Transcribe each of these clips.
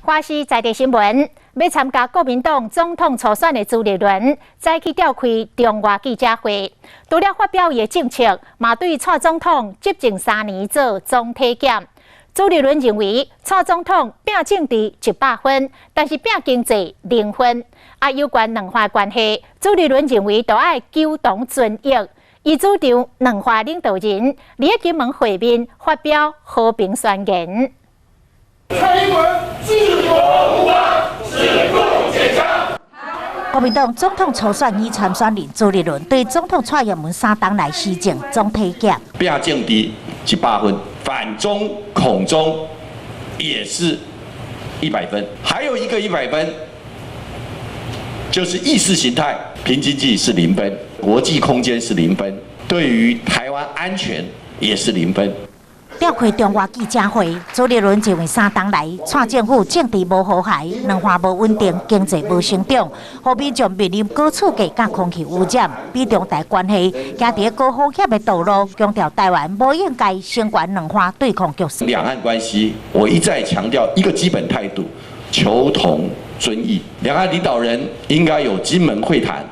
華視在地新聞，欲參加國民黨總統初選的朱立倫，早起召開中外記者會，除了發表伊的政策，嘛對蔡總統執政3年做總體檢。朱立倫認為，蔡總統拼政治100分，但是拼經濟0分。啊，有關兩岸關係，朱立倫認為都愛求同存異。伊主張兩岸領導人佇金門會面發表和平宣言。蔡英文治國無方，省部檢強。國民黨總統初選擬參選人朱立倫對總統蔡英文3冬來施政總體檢。拼政治100分，反中恐中也是一百分，還有一個一百分，就是意識形態，拼經濟是0分，國際空間是零分，對於台灣安全也是零分。召開中外記者會，朱立倫認為3冬來，蔡政府政治無和諧，兩岸無穩定，經濟無成長，予民眾面臨高厝價佮空氣污染，美中台關係行佇高風險的道路，強調台灣無應該成全兩岸對抗局勢。兩岸關係，我一再強調一個基本態度：求同存異。兩岸領導人應該有金門會談，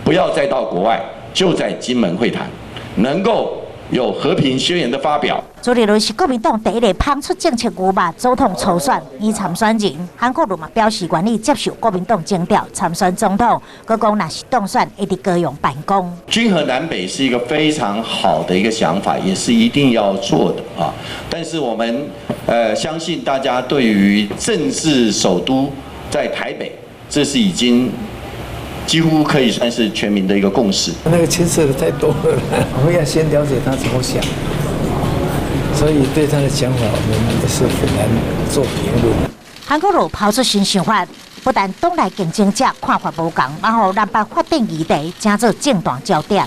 不要再到國外，就在金門會談，能夠有和平宣言的發表。朱立倫是國民黨第一个拋出政策牛肉總統初選擬參選人，韓國瑜嘛表示願意接受國民黨徵調參選總統，閣講若是當選，會佇高雄辦公。均衡南北是一個非常好的一個想法，也是一定要做的啊。但是我們相信大家對於政治首都在台北，這是已經幾乎可以算是全民的一個共識。那個牽涉的太多了，我們要先了解他怎麼想，所以對他的想法，我們也是很難做評論。韓國瑜拋出新想法，不但黨內競爭者看法無仝，嘛予南北發展議題成做政壇焦點。